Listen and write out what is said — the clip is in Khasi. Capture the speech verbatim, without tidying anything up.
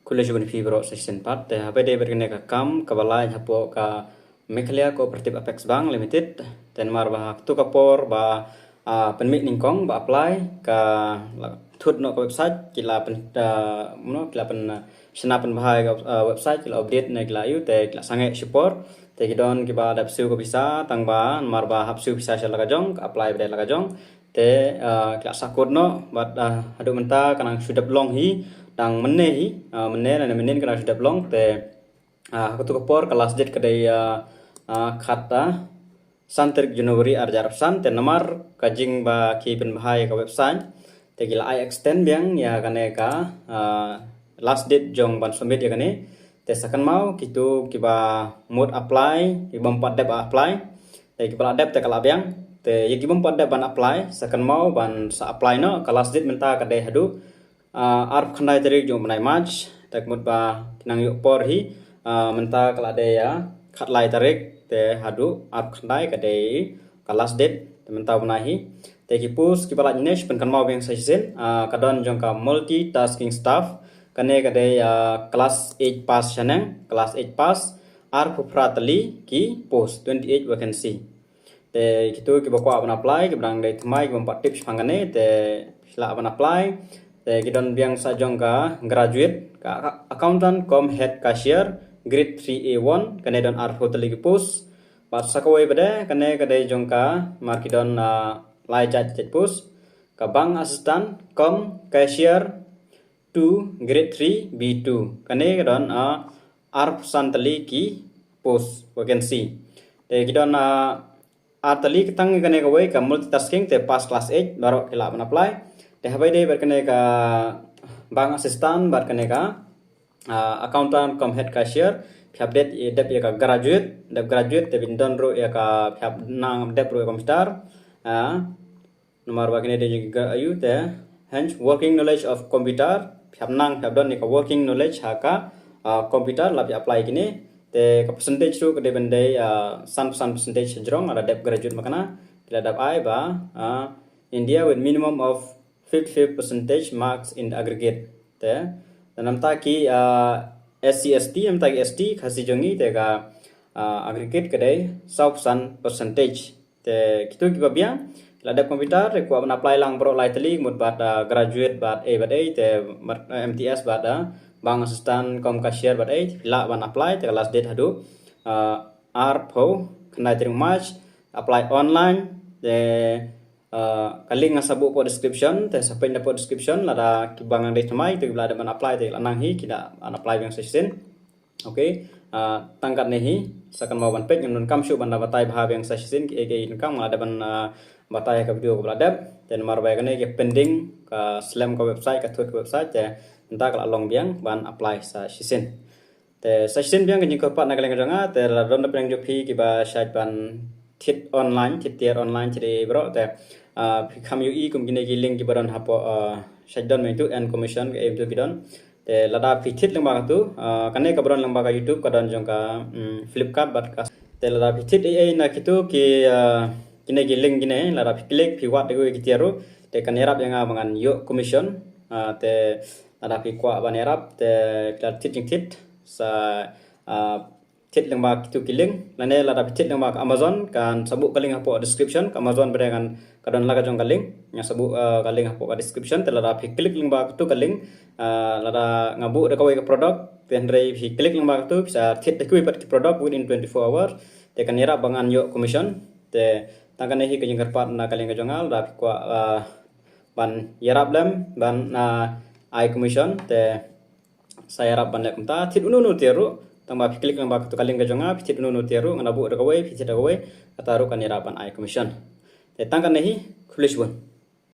Khublei shibun phi baroh sa shisien pat. Te haba ïadei bad kane ka kam kaba la hapoh ka Meghalaya Cooperative Apex Bank Limited. Te namar ba ha katu ka por ba, ah, pynmih nyngkong ba apply ka la thut noh ka website ki la pyn, ah, mano, ki la pyn, ah, shna pynbha ïa ka, ah, website ki la update ne ki la ïoh te ki la sangeh shipor. Te ki don kiba dep siew ka pisa tang ba namar ba hap siew pisa sha la ka jong, ka apply ba dei la ka jong. Te, ah, ki la sakut noh bad, ah, haduh mynta ka nang shu dep long hi, dang mynne hi, ah, mynne na mynnin ka nang shu dep long te, ah, ha katu ka por ka last date ka dei, ah, ah, khat, ah, san tarik January ar hajar arphew san te namar ka jing ba ki pynbha ïa ka website te ki la ai extend biang ïa kane ka, ah, last date jong ban submit ïa kane. Te sa kynmaw kito kiba mut apply, kiba ym pat dep apply. Te kiba la dep te ka la biang. Te ïa kiba ym pat dep ban apply, sa kynmaw ban sa apply noh, ka last date mynta ka dei haduh, ah, arphew khyndai tarik jong u bnai March. Te ka mut ba ki nang ïoh por hi, ah, mynta ka la dei, ah, khatlai tarik te haduh arphew khyndai ka dei ka last date te mynta u bnai hi. Te ki post kiba la jneh phin kynmaw biang sa shisien, ah, ka don jong ka multitasking staff. Kane ka dei, ah, class eight pass shaneng, class eight pass, arphew phra tylli ki post, twenty eight vacancy. Te kito kiba kwah ban apply, kiba dang dei thymmai, kiba ym pat tip shaphang kane, te phi lah ban apply. Te ki don biang sa jong ka graduate, ka, ka accountant cum head cashier, grade three A one, kane don arphew tylli ki post. Bad sa kawei pat de, kane ka dei jong ka, mar ki don, ah, lai jait jait post. Ka bank assistant cum cashier two, grade three B two. Kane ka don, ah, arphew san tylli ki post vacancy. Te ki don, ah, ar tylli, ka tang kane kawei ka multitasking te pass class eight baroh ki lah ban apply. Te haba ïadei bad kane ka bank assistant bad kane ka, ah, accountant cum head cashier, phi hap dep, dep ïa ka graduate, dep graduate te phin don ruh ïa ka, phi hap nang dep ruh ïa ka computer. Ah, namar ba kine dei jong ki gra-, ayu te, hence working knowledge of computer, phi hap nang, phi hap don ïa ka working knowledge ha ka, ah, computer lada phi apply kine. Te ka percentage ruh ka dei ban dei, ah, san, san percentage hajrong lada dep graduate ma kane. Ki la dep ai ba, ah, India with minimum of fifty-five percentage marks in the aggregate. Te, te namta ki, ah, S C S T, namta ki S T, Khasi jong ngi te ka, ah, aggregate ka dei saw phew san percentage. Te kito kiba biang, ki la dep computer, te kwah ban apply lang baroh lai tylli, mut bad, ah, graduate bad ei bad ei, te bad, ah, M T S bad, ah, bank assistant cum cashier bad ei, phi lah ban apply, te ka last date haduh, ah, arphew khyndai tarik March, apply online, te, ah, ka link nga sa buh hapoh description, te sa peit hapoh description, lada kiba nang dei thymmai, te kiba la dep ban apply, te la nang hi, ki lah ban apply biang sa shisien. Okay. Ah, tang katne hi, sa kynmaw ban peit, ngam donkam shuh ban da batai bha biang sa shisien, ki, ki donkam nga la dep ban, ah, batai ha ka video kaba la dep, te namar ba kane ka pending, ka slem ka website, ka thut ka website, te mynta ka la long biang ban apply sa shisien. Te sa shisien biang ka jingkyrpad na ka liang jong nga, te lada don da pdeng jong phi kiba shait ban thied online, thied tiar online, thied ei baroh, te, ah, phi kham ïohi kum kine ki link kiba don hapoh, ah, shait don mynta earn commission, ka em tu ki don. Te lada phi thied lyngba katu, ah, kane kaba don lyngba ka YouTube, ka don jong ka, mm, Flipkart bad ka. Te lada phi thied ei ei na kitu ki, ah, kine ki link kine, lada phi click, phi wad da kiwei ki tiar ruh, te kan ïarap ïa nga ba ngan ïoh commission. Ah, te lada phi kwah ban ïarap, te phi la thied jingthied, sa, ah, thied lyngba kitu ki link, lane lada phi thied lyngba ka Amazon, kan sa buh ka link hapoh description, ka Amazon bad ngan ka don la ka jong ka link, nga sa buh, eh, ka link hapoh ka description, te lada phi click lyngba katu ka link, eh, lada nga buh da kawei ka product, te hynrei phi click lyngba katu, phi sa thied da kiwei pat ki product within twenty-four hours, te kan ïarap ba ngan ïoh commission, te tang kane hi ka jingkyrpad na ka liang ka jong nga, lada phi kwah, eh, ban ïarap lem, ban, eh, ai commission, te sa ïarap ban leh kumta, thied uno uno tiar ruh, tang ba phi click lyngba katu ka link ka jong nga, phi thied uno uno tiar ruh, ngan da buh da kawei, phi thied da kawei, kata ruh kan ïarap ban ai commission. Te tang kane hi, khublei shibun.